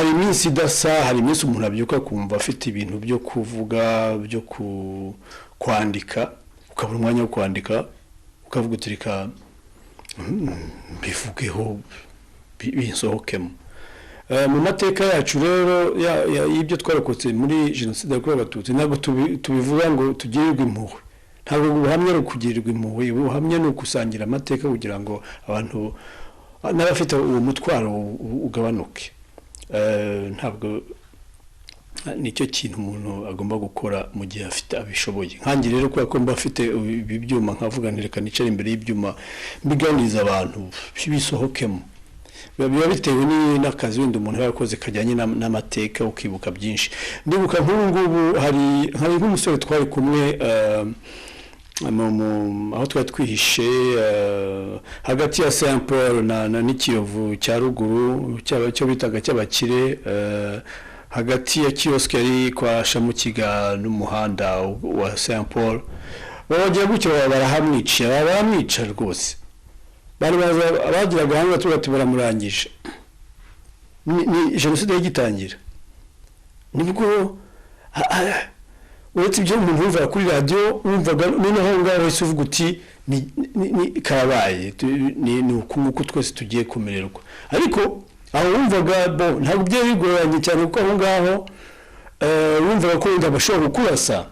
Hari iminsi idasa, hari iminsi umuntu abyuka akumva afite ibintu byo kuvuga, byo kwandika, ukabura umwanya wo kwandika, ukavuga uti reka mbivugeho, binsohokemo. Mu mateka yacu rero y'ibyo twarokotse muri Jenoside yakorewe Abatutsi, ntabwo tubivuga ngo tugirirwe impuhwe. Ntabwo ubuhamya ari ukugirirwa impuhwe, ubuhamya ni ukusangira amateka kugira ngo abantu n'abafite uwo mutwaro ugabanuke. Ntabwo nicyo kintu umuntu agomba gukora mu gihe afite abishoboye. Nkanjye rero, kubera ko mba afite ibi byuma, nkavuga nti reka nicare imbere y'ibyuma mbiganiriza abantu, bisohokemo. Biba bitewe n'akazi wenda umuntu aba yakoze kajyanye n'amateka, ukibuka byinshi. Ndibuka nk'ubu ngubu hari nk'umusore twari kumwe aho twari twihishe, hagati ya Saint Paul na n'ikiyovu cya ruguru, cyo bitaga cy'abakire, hagati ya kiosque yari kwa Shamukiga n'umuhanda wa Saint Paul. Babagira gutyo, baba barahamwica, baba baramwica rwose. Bari baza bagiraga hamwe batuvuga ati baramurangije. Ni jenoside yagitangira, nibwo uretse ibyo umuntu wumvaga kuri radiyo, wumvaga noneho aho ngaho wahise uvuga uti ni karabaye, ni uku nguku twese tugiye kumererwa. Ariko aho wumvaga bo ntabwo byari bigoranye cyane, kuko aho ngaho wumvaga ko wenda bashobora kukurasa,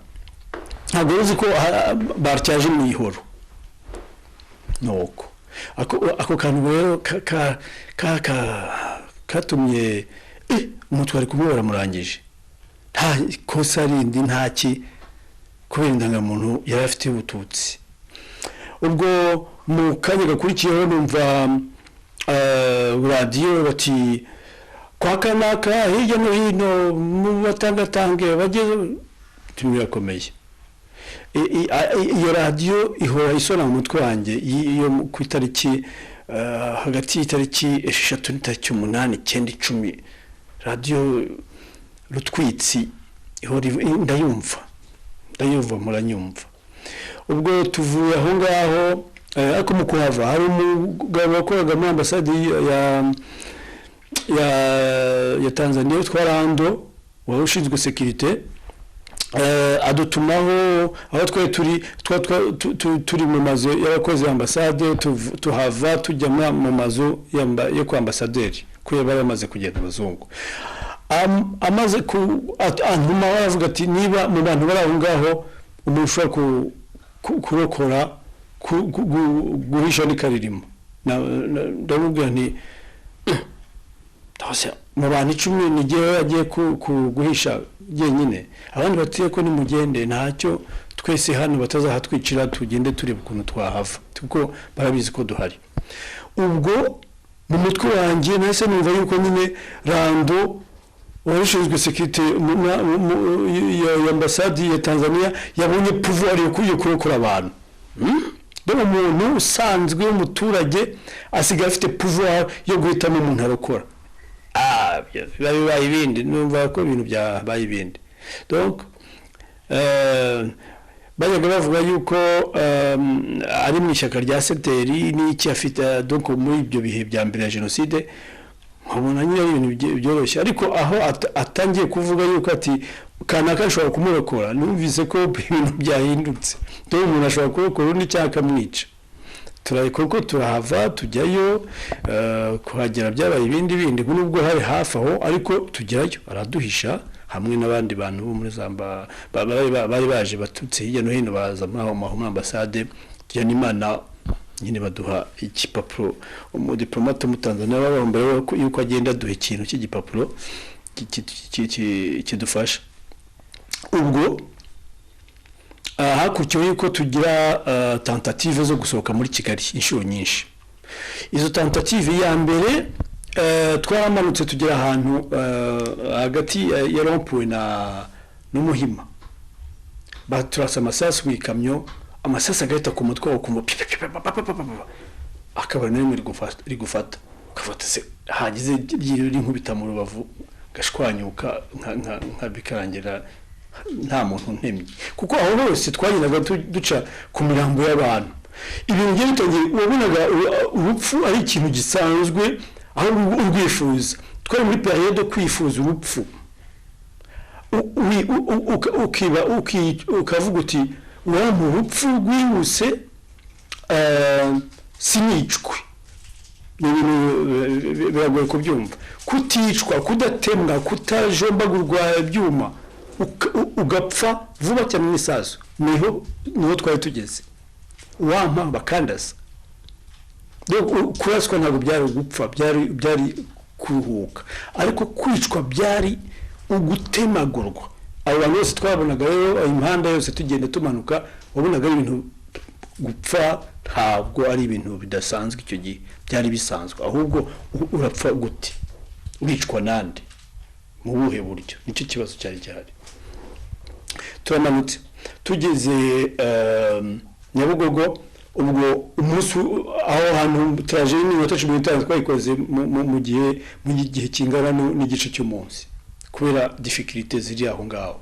ntabwo uzi ko batyaje mu ihoro. Nuko ako kantu rero katumye umuntu twari kumwe baramurangije, nta kosa rindi, ntaki, kubera indangamuntu yari afite y'Ubututsi. Ubwo mu kanya gakurikiyeho numva radiyo bati kwa kanaka hirya no hino mu batangatange bageze, birakomeye. Iyo radiyo ihora isona mu mutwe wanjye, iyo ku itariki, hagati y'itariki 6 n'itariki 8, 9, 10, radiyo Rutwitsi ihora ndayumva, ndayumva, muranyumva. Ubwo tuvuye aho ngaho, ariko mu kuhava hari umugabo wakoraga muri ambasade ya Tanzania witwa Rando, wari ushinzwe sécurité, adutumaho aho twari turi, turi mu mazu y'abakozi ambasade. Tuhava tujya mu mazu yo kwa ambasaderi, kuko bari bamaze kugenda abazungu. Amaze ku antuma, aravuga ati niba mu bantu bari aho ngaho umuntu ushobora kurokora, guhisha ni Karirimo. Ndamubwira nti mu bantu 10 ni jyewe agiye guhisha jyenyine, abandi batuye ko nimugende ntacyo, twese hano batazahatwicira, tugende tureba ukuntu twahava, kuko barabizi ko duhari. Ubwo mu mutwe wanjye nahise numva yuko nyine Rando wari ushinzwe sécurité ya ambasade ya Tanzania yabonye pouvoir yo kurokora abantu. Dore umuntu usanzwe w'umuturage asigaye afite pouvoir yo guhitamo umuntu arokora. Biba bibaye ibindi, numva ko ibintu byabaye ibindi. Donc bajyaga bavuga yuko ari mu ishyaka rya CDR n'iki afite, donc muri ibyo bihe bya mbere ya jenoside nkabona nyine ari ibintu byoroshye, ariko aho atangiye kuvuga yuko ati kanaka ashobora kumurokora, numvise ko ibintu byahindutse. Dore umuntu ashobora kurokora undi cyangwa akamwica. Kuko turahava tujyayo, kuhagera byabaye ibindi bindi, nubwo hari hafi aho, ariko tugerayo araduhisha hamwe n'abandi bantu bo muri zamba bari baje baturutse hirya no hino, baza muri aho muri ambasade. Tujya n'Imana nyine baduha igipapuro, umudipolomate w'Umutanzaniya baba mbere yuko agenda aduha ikintu cy'igipapuro kidufasha. Ubwo hakurikiyeho yuko tugira tentative zo gusohoka muri Kigali inshuro nyinshi. Izo tentative, ya mbere, twaramanutse tugera ahantu hagati ya rond-point na n'Umuhima, baturasa amasasu mu ikamyo, amasasu agahita ku mutwe wawe, ukumva pi, pi, pi, pa, pa, pa, pa, pa, pa, akaba nayo rigufata, ukafata se hagize rinkubita mu rubavu gashwanyuka nka bikarangira nta muntu ntemye, kuko aho hose twagendaga duca ku mirambo y'abantu. Ibintu bigiye bitangiye, wabonaga urupfu ari ikintu gisanzwe, aho urwifuza. Twari muri période yo kwifuza urupfu. Ukiba ukavuga uti: "Wampa urupfu rwihuse, sinicwe." Ni ibintu biragoye kubyumva, kuticwa, kudatemwa, kutajombagurwa ibyuma, ugapfa vuba cyane n'isasu. Niho twari tugeze, wampa bakandasa. Donc, kuraswa ntabwo byari gupfa, byari kuruhuka, ariko kwicwa byari ugutemagurwa. Abo bantu bose twabonaga rero, imihanda yose tugenda tumanuka, wabonaga ari ibintu, gupfa ntabwo ari ibintu bidasanzwe. Icyo gihe byari bisanzwe. Ahubwo urapfa gute? Uricwa nande? Mu buhe buryo? Nicyo kibazo cyari gihari. Turamanutse, tugeze Nyabugogo. Ubwo umunsi aho hantu trajet y'iminota 15 twayikoze mu gihe kingana n'igice cy'umunsi, kubera difficultés ziri aho ngaho.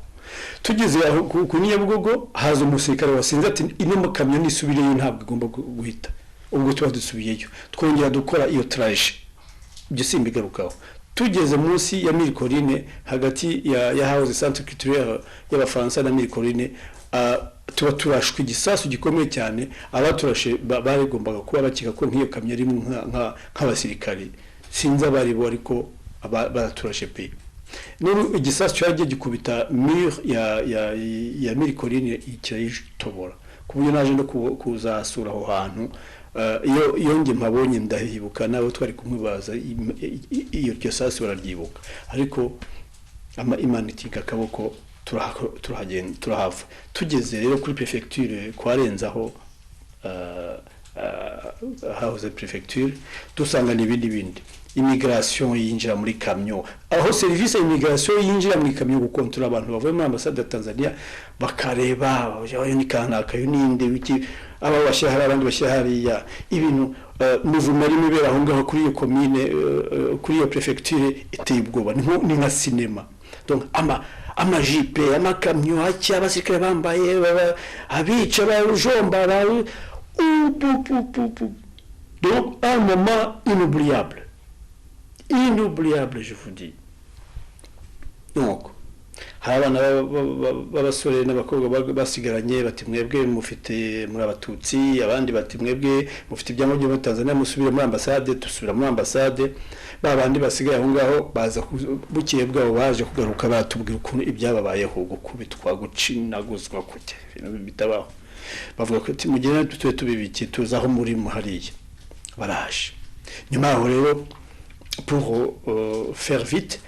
Tugeze aho ku Nyabugogo, haza umusirikare wasinze ati: "Ino kamyo nisubireyo, ntabwo igomba guhita." Ubwo tuba dusubiyeyo, twongera dukora iyo trajet. Ibyo simbigarukaho. Tugeze munsi ya Mille Collines, hagati ya house Centre Culturel y'Abafaransa na Mille Collines, tuba turashwe igisasu gikomeye cyane. Abaturashe barigombaga kuba bakeka ko nk'iyo kamyo ari nk'abasirikare, sinzi abari bo, ariko baraturashe pe. None igisasu cyagiye gikubita mur ya Mille Collines, kirayitobora, ku buryo naje no kuzasura aho hantu. Iyo njye mpabonye ndahibuka, nabo twari kumwe baza iyo iryo sasu bararyibuka. Ariko ama Imana ikinga akaboko, turahagenda, turahava. Tugeze rero kuri préfecture kwarenzaho, hahoze préfecture, dusanga n'ibindi bindi, immigration yinjira muri kamyo, aho service ya immigration yinjira muri kamyo gukontrola abantu bavuye muri ambasade ya Tanzania, bakareba ayo ni kanaka, ayo ninde, wiki, aba bashyira hari, abandi bashyira hariya. Ibintu, mouvement irimo ibera aho ngaho kuri iyo commune, kuri iyo préfecture, iteye ubwoba, ni nka cinéma. Donc amajipe, amakamyo acya, abasirikare bambaye, abica, barujomba, donc un moment inoubliable, inoubliable, je vous dis. Donc hari abana b'abasore n'abakobwa basigaranye, bati: "Mwebwe mufite, muri Abatutsi." Abandi bati: "Mwebwe mufite ibyangombwa byo muri Tanzania, musubire muri ambasade." Dusubira muri ambasade. Ba bandi basigaye aho ngaho baza bukeye bwabo baje kugaruka, baratubwira ukuntu ibyababayeho, gukubitwa, gucinaguzwa, kujya ibintu bitabaho. Bavuga ko ati: "Mugende, tube tubibiki, tuzi aho muri hariya." Baraje. Nyuma yaho rero, pour faire vite,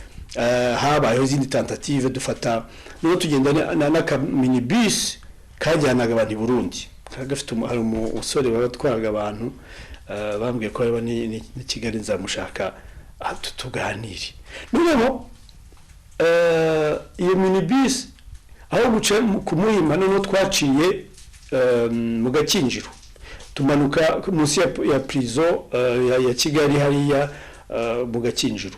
habayeho izindi tentative. Dufata niyo tugenda n'akaminibus kajyanaga abantu i Burundi. Kari gafite hari umusore wabatwaraga abantu, bambwiye ko ariba ni Kigali, nzamushaka tuganire. Noneho iyo minibus aho guca ku Muhima, noneho twaciye mu Gakinjiro, tumanuka munsi ya prison ya Kigali hariya, mu Gakinjiro.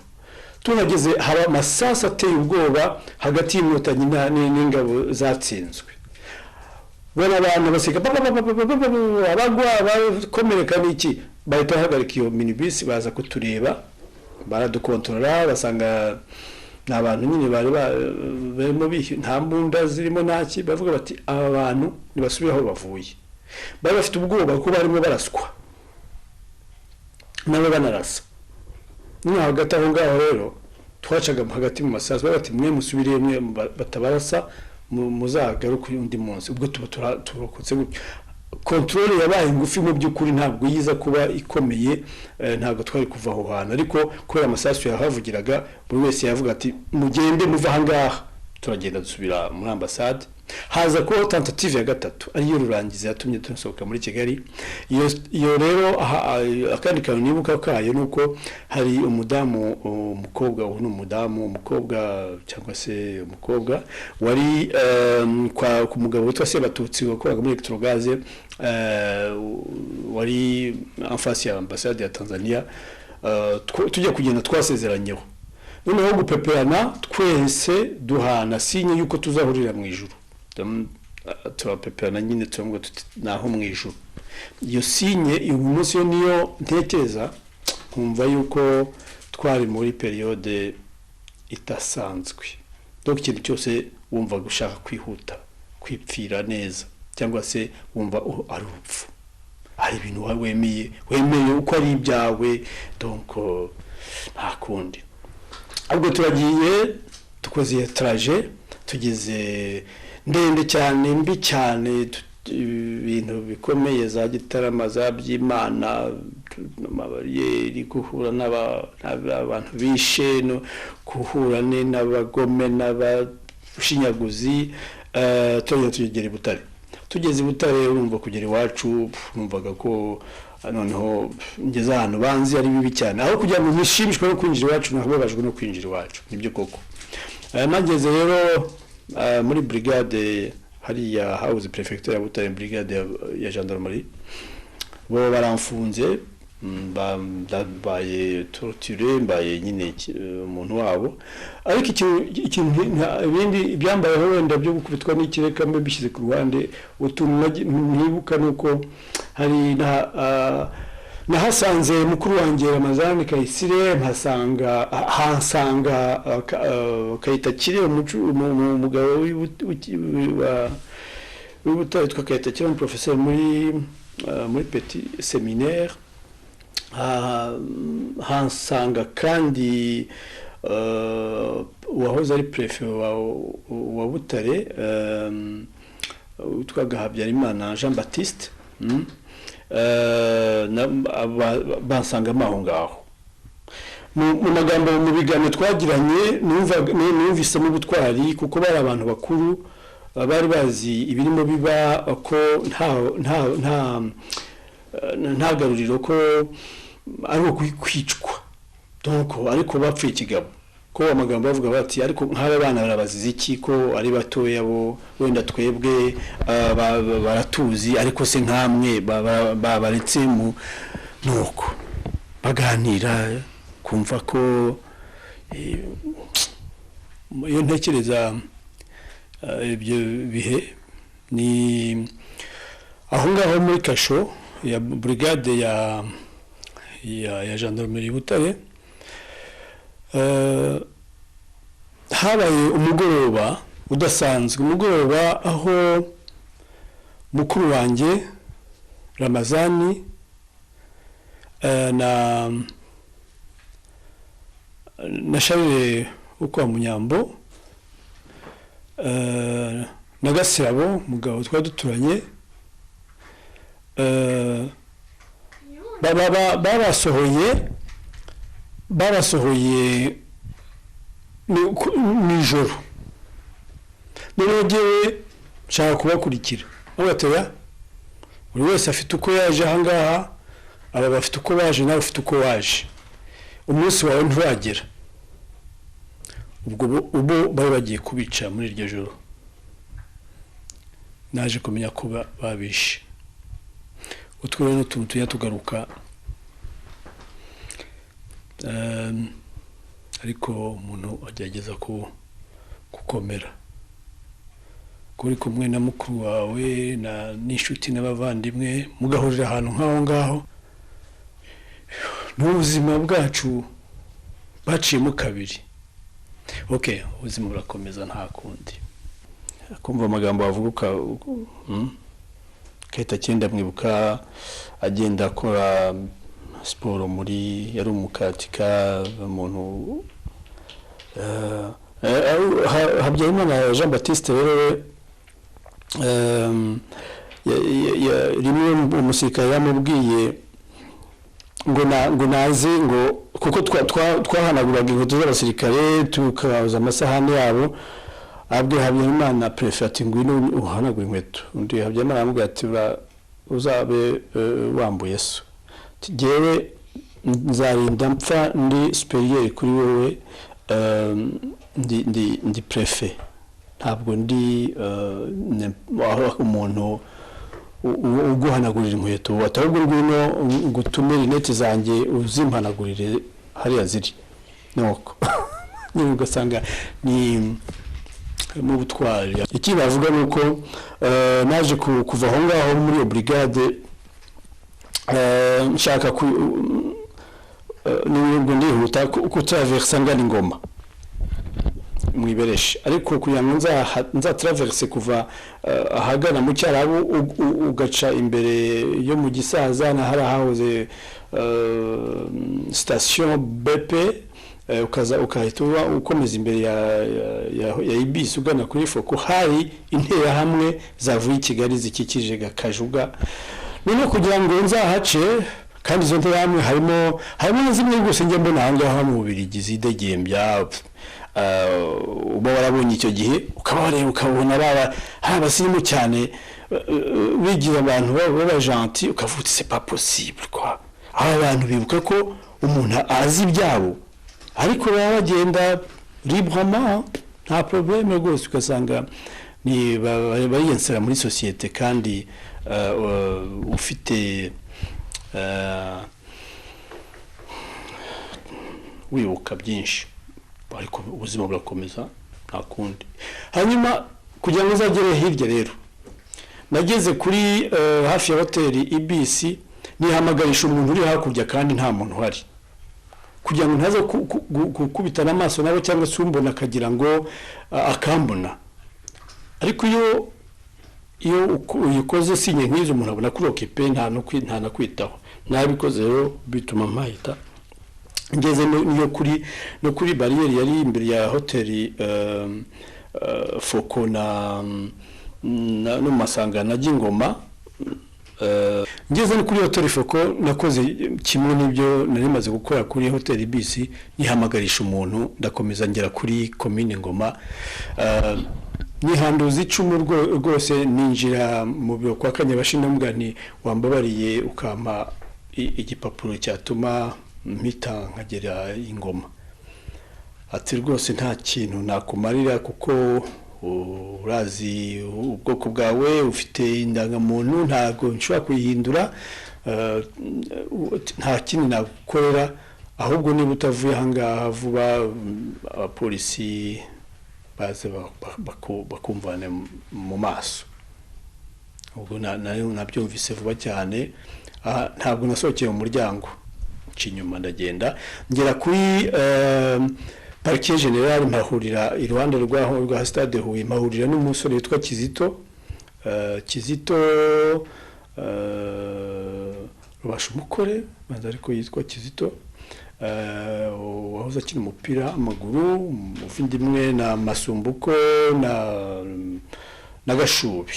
Tuhageze haba amasasu ateye ubwoba hagati y'Inkotanyi n'ingabo zatsinzwe. Bano abantu basiga abagwa, abakomereka n'iki. Bahita bahagarika iyo minibus, baza kutureba, baradukontorora, basanga ni abantu nyine bari barimo nta mbunda zirimo ntaki. Bavuga bati: "Aba bantu ntibasubire aho bavuye." Bari bafite ubwoba ko barimo baraswa, nabo banarasa. Noneho hagati aho ngaho rero twacaga hagati mu masasu, bari bati: "Mwe musubire, mwe batabarasa, muzagaruke undi munsi." Ubwo tuba turokotse gutyo. Contrôle yabaye ngufi mu by'ukuri, ntabwo yiza kuba ikomeye, ntabwo twari kuva aho hantu, ariko kubera amasasu yahavugiraga, buri wese yavuga ati: "Mugende, muve aha ngaha." Turagenda, dusubira muri ambasade. Haza kubaho tentative ya gatatu, ariyo rurangiza yatumye dusohoka muri Kigali. Iyo rero akandi kantu nibuka kayo ni uko hari umudamu, umukobwa, ubu ni umudamu, umukobwa cyangwa se umukobwa wari ku mugabo witwa Sebatutsi wakoraga muri Electrogaz, wari en face ya ambasade ya Tanzania. Tujya kugenda twasezeranyeho, noneho gupeperana twese, duhana signe yuko tuzahurira mu ijuru. Turapeperana nyine, turavuga tuti: "Naho mu ijuru." Iyo signe uyu munsi yo niyo ntekereza, nkumva yuko Twari muri période idasanzwe, donc ikintu cyose wumvaga ushaka kwihuta, kwipfira neza, cyangwa se wumva ari urupfu, hari ibintu wemeye uko ari ibyawe, donc nta kundi. Ahubwo turagiye, dukoze iyo trajet, tugeze ndende cyane, mbi cyane, ibintu bikomeye, za Gitarama, za Byimana, amabariyeri, guhura n'abantu bishe, no guhura n'abagome n'abashinyaguzi. Turagenda, tugera i Butare. Tugeze i Butare, urumva kugera iwacu, numvaga ko noneho ngeze ahantu banzi ari bibi cyane. Aho kugira ngo nishimishwe no kwinjira iwacu, nababajwe no kwinjira iwacu. Nibyo koko. Nageze rero muri brigade hariya habuze préfecture ya Butare, brigade ya gendarmerie, bo baramfunze, mbaye torturé, mbaye nyine umuntu wabo. Ariko ikintu ibindi byambayeho wenda byo gukubitwa n'ikireka mbe mbishyize ku ruhande, utuntu ntibuka ni uko hari nahasanze mukuru wanjye Ramazani Kayisire, mpasanga hansanga Kayitakire, umugabo w'i Butare witwa Kayitakire, umuprofeseri muri petit séminaire. Hansanga kandi uwahoze ari préfet wa Butare witwaga Habyarimana Jean Baptiste, bansangamo aho ngaho. Mu magambo, mu biganiro twagiranye, numvisemo ubutwari, kuko bari abantu bakuru, bari bazi ibirimo biba, ko nta garuriro, ko ari ukwicwa, donc ariko bapfuye ikigabo, ko amagambo bavuga bati: "Ariko nk'aba bana barabaziza iki ko ari batoya? Bo wenda twebwe baratuzi, ariko se nkamwe babaretse mu?" Nuko baganira, kumva ko iyo ntekereza ibyo bihe, ni aho ngaho muri kasho ya brigade ya gendarmerie Butare, habaye umugoroba udasanzwe, umugoroba aho mukuru wanjye Ramazani na Charles wo kwa Munyambo, na Gasirabo, umugabo twari duturanye, babasohoye nijoro. Noneho jyewe nshaka kubakurikira, aho batoya buri wese afite uko yaje ahangaha, aba bafite uko baje, nawe ufite uko waje, umunsi wawe nturagera. Ubwo ubo bari bagiye kubica muri iryo joro, naje kumenya ko babishe. Utwo rero n'utuntu tujya tugaruka, ariko umuntu agerageza gukomera kuri kumwe na mukuru wawe na n'inshuti n'abavandimwe, mugahurira ahantu nk'aho ngaho. N'ubuzima bwacu baciyemo kabiri. OK, ubuzima burakomeza, nta kundi. Kumva amagambo bavuga Kayita cyenda, mwibuka agenda akora siporo muri, yari umukaratika, umuntu Habyarimana Jean Baptiste rero we, rimwe umusirikare yamubwiye ngo naze, ngo kuko twahanaguraga inkweto z'abasirikare, tukabaza amasahani yabo. Abwiye Habyarimana préfet ati: "Ngwino uhanagure inkweto." Undi Habyarimana aramubwira ati: "Uzabe wambuye so. Ati, jyewe nzarinda mpfa ndi supérieur kuri wowe, ndi préfet, ntabwo ndi aho umuntu uguhanagurira inkweto. Ahubwo ngwino ngutume lunettes zanjye, uzimpanagurire hariya ziri." Nuko nyine ugasanga ni mu butwari. Ikindi bavuga ni uko naje kuva aho ngaho muri iyo brigade, nshaka Nubwo ndihuta kutraversa ngana Ingoma mwibereshe, ariko kugira ngo nzatraverse kuva ahagana mu Cyarabu, ugaca imbere yo mu Gisaza na hari ahahoze station BP, ukaza ukahita uba ukomeza imbere ya Ibis ugana kuri Foko, hari Interahamwe zavuye i Kigali zikikije Kajuga. Noneho kugira ngo nzahace, kandi izo nterahamwe harimo na zimwe rwose njya mbona aha ngaha mu Bubiligi zidegembya, uba warabonye icyo gihe, ukaba wareba ukabona baba hari abasirimu cyane, bigira abantu b'abajanti, ukavuga uti: "C'est pas possible quoi." Aba bantu bibuka ko umuntu azi ibyabo, ariko baba bagenda librement, nta problème rwose, ugasanga ni bariyensera muri sosiyete, kandi ufite wibuka byinshi, ariko ubuzima burakomeza, nta kundi. Hanyuma kugira ngo uzagere hirya rero, nageze kuri hafi ya hoteli Ibisi, nihamagarisha umuntu uri hakurya kandi nta muntu uhari, kugira ngo ntaza gukubitana amaso nabo, cyangwa se umbona akagira ngo akambona. Ariko iyo uyikoze signe nk'izo, umuntu abona kuri occupé, nta no kwitaho. Nabikoze rero bituma mpahita ngeze no kuri no kuri bariyeri yari imbere ya hoteli Foko na no mu masangano ajya Ingoma. Ngeze no kuri hoteli Foko, nakoze kimwe n'ibyo nari maze gukora kuri hoteli Bisi, nihamagarisha umuntu, ndakomeza ngera kuri komine Ngoma. Nihanduza icumu rwose, ninjira mu biro kwa Kanyabashinda, mubwira nti: "Wambabariye ukampa igipapuro cyatuma mpita nkagera Ingoma?" Ati: "Rwose nta kintu nakumarira, kuko urazi ubwoko bwawe, ufite indangamuntu, ntabwo nshobora kuyihindura, nta kindi nagukorera. Ahubwo niba utavuye ahangaha vuba, abapolisi baze bakumvane mu maso." Ubwo nabyumvise vuba cyane. Ntabwo nasohokeye mu muryango, nca inyuma, ndagenda ngera kuri parquet général, mpahurira iruhande rwaho rwa stade Huye, mpahurira n'umusore witwa Kizito, Kizito Rubasha umukore banza, ariko yitwa Kizito, wahoze akina umupira w'amaguru, umuvandimwe na Masumbuko na Gashubi.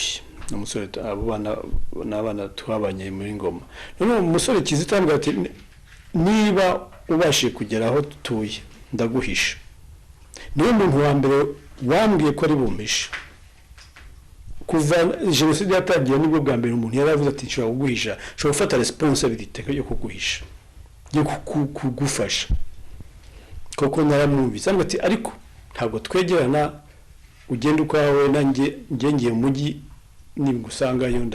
Umusore, abo bana n'abana twabanye muri Ngoma. Noneho umusore Kizito arambwira ati: "Niba ubashije kugera aho dutuye, ndaguhisha." Niwe muntu wa mbere wambwiye ko ari bumpishe kuva jenoside yatangiye. Nibwo bwa mbere umuntu yari avuze ati: "Nshobora kuguhisha, nshobora gufata responsabilité yo kuguhisha, yo kugufasha." Koko naramwumvise. Arambwira ati: "Ariko ntabwo twegerana, ugenda ukwawe, nanjye njye ngiye mu mujyi, nigusangayo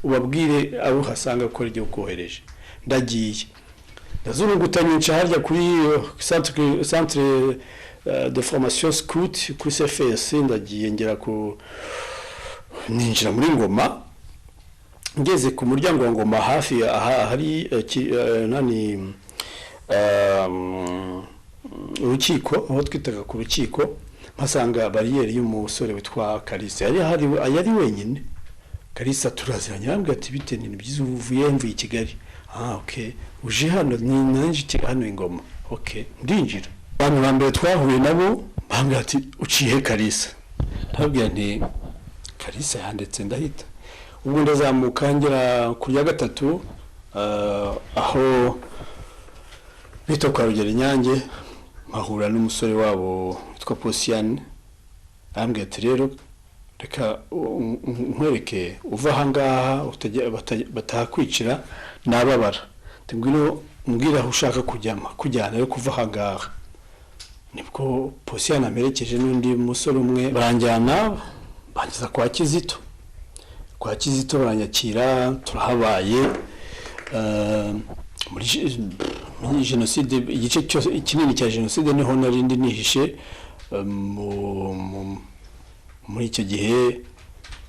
ubabwire abo uhasanga ko ari kohereje." Ndagiye, ndazurungutanye, nca harya kuri centre de formation scout, kuri CFS. Ndagiye, ngera ku ninjira muri Ngoma. Ngeze ku muryango wa Ngoma, hafi aha hari nani, urukiko, aho twitaga ku rukiko, mpasanga bariyeri y'umusore witwa Kalisa. Yari ahari, yari wenyine. Kalisa turaziranye, arambwira ati: "Bite?" Ni byiza. "Uvuye?" "Mvuye i Kigali." "Ah, okay. Uje hano?" "Ni nanjye hano i Ngoma." "Okay." Ndinjira. Abantu ba mbere twahuye nabo bambwira ati: "Uciye Kalisa?" Ndababwira nti: "Kalisa yanditse." Ndahita ubwo ndazamuka ngera ku ya gatatu, aho bita kwa Rugero Inyange, mpahura n'umusore wabo witwa Posiyani. Arambwira ati: "Rero reka nkwereke, uva ahangaha batahakwicira nababara. Ngwino mbwira aho ushaka kujyama kujyana yo kuva ahangaha." Nibwo Posiyani amerekeje n'undi musore umwe, baranjyana bangeza kwa Kizito. Kwa Kizito baranyakira, turahabaye. Muri jenoside, igice cyose kinini cya jenoside niho nari ndi nihishe. Muri icyo gihe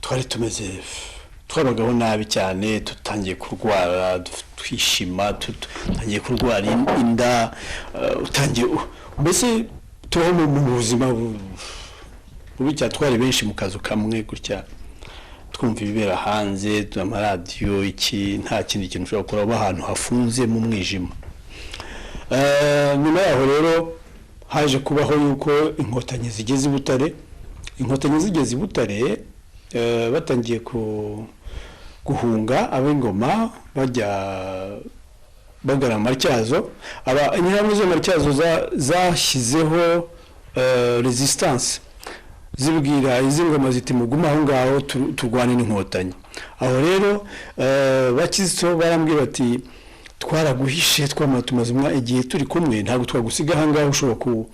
twari tumeze Twabagaho nabi cyane, tutangiye kurwara, twishima, tutangiye kurwara inda, utangiye mbese tubaho mu buzima bubi cyane. Twari benshi mu kazu kamwe gutya, twumva ibibera hanze, amaradiyo, iki, nta kindi kintu ushobora gukora, uba ahantu hafunze mu mwijima. Nyuma yaho rero haje kubaho yuko Inkotanyi zigeze i Butare. Inkotanyi zigeze i Butare, batangiye guhunga ab'Ingoma, bajya bagana mu Matyazo. Aba Interahamwe zo mu Matyazo zashyizeho resistance, zibwira izi ngoma ziti: "Mugume aho ngaho, turwane n'Inkotanyi." Aho rero Bakizito barambwira bati: "Twaraguhishe, twamara tumaze igihe turi kumwe, ntabwo twagusiga aha ngaho, ushobora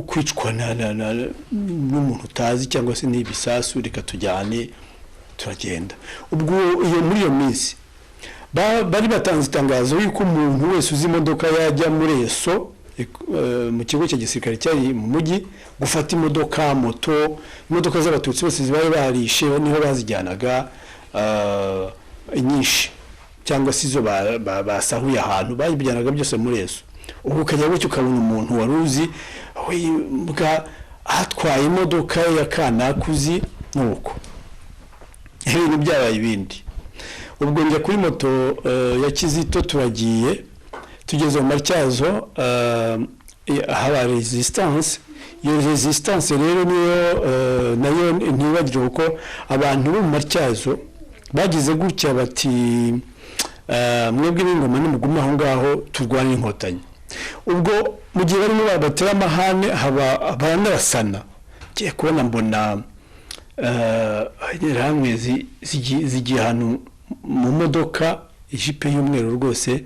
kwicwa n'umuntu utazi cyangwa se n'ibisasu, reka tujyane." Turagenda. Ubwo iyo muri iyo minsi bari batanze itangazo yuko umuntu wese uzi imodoka yajya muri ESO, mu kigo cya gisirikare cyari mu mujyi, gufata imodoka, moto, imodoka z'Abatutsi bose bari barishe niho bazijyanaga, inyinshi cyangwa se izo basahuye ahantu, babijyanaga byose muri ESO. Ubu ukajya gutyo ukabona umuntu wari uzi we mbwa atwaye imodoka ya kanakuzi, nuko ibintu byabaye ibindi. Ubwo njya kuri moto ya Kizito, turagiye, tugeze mu Matyazo, haba resistance. Iyo resistance rero niyo nayo ntibagirwe, kuko abantu bo mu Matyazo bagize gutya bati: "Mwebwe b'Ingoma nimugume aho ngaho, turwane Inkotanyi." Ubwo mu gihe barimo batera amahane, haba baranarasana. Ngiye kubona mbona Interahamwe zigiye ahantu mu modoka, ijipe y'umweru rwose,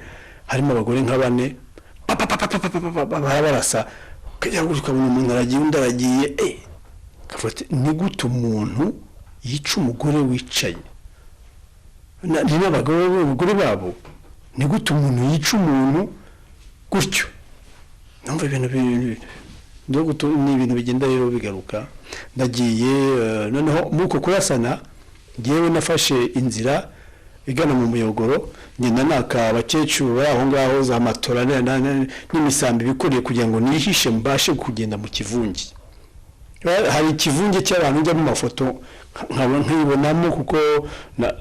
harimo abagore nka bane, pa, pa, pa, pa, pa, pa, pa, pa, barabarasa. Ukajya gutya ukabona umuntu aragiye, undi aragiye. Ukavuga ati: "Ni gute umuntu yica umugore wicaye?" Ni n'abagore babo, ni gute umuntu yica umuntu gutyo? Numva ibintu ni ibintu bigenda rero bigaruka. Ndagiye, noneho muri uko kurasana ngewe nafashe inzira igana mu Muyogoro, ngenda naka abakecuru bari aho ngaho za matora n'imisambi bikoreye kugira ngo nihishe, mbashe kugenda mu kivunge. Hari ikivunge cy'abantu njya mu mafoto nkaba nkibonamo, kuko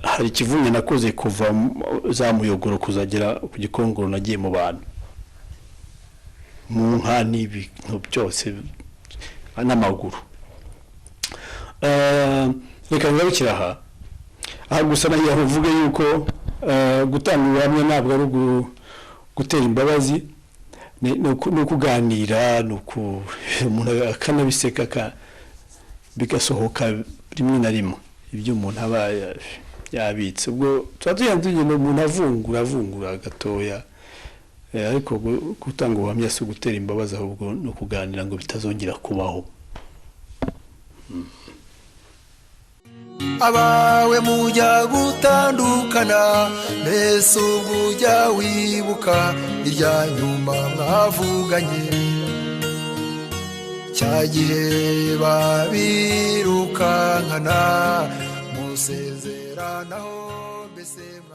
hari ikivunge nakoze kuva za Muyogoro kuzagera ku Gikongoro. Nagiye mu bantu, mu nka n'ibintu byose n'amaguru. Reka ngarukire aha gusa. Nagira ngo mvuge yuko gutanga ubuhamya ntabwo ari gutera imbabazi, ni ukuganira, ni umuntu akanabiseka, bigasohoka rimwe na rimwe ibyo umuntu aba yabitse. Ubwo tuba tugenda tugenda, umuntu avungura avungura gatoya. Ariko gutanga ubuhamya si ugutera imbabazi, ahubwo ni ukuganira ngo bitazongera kubaho. Abawe mujya gutandukana, mbese ubwo ujya wibuka irya nyuma mwavuganye? Cya gihe babirukankana musezeranaho, mbese mwa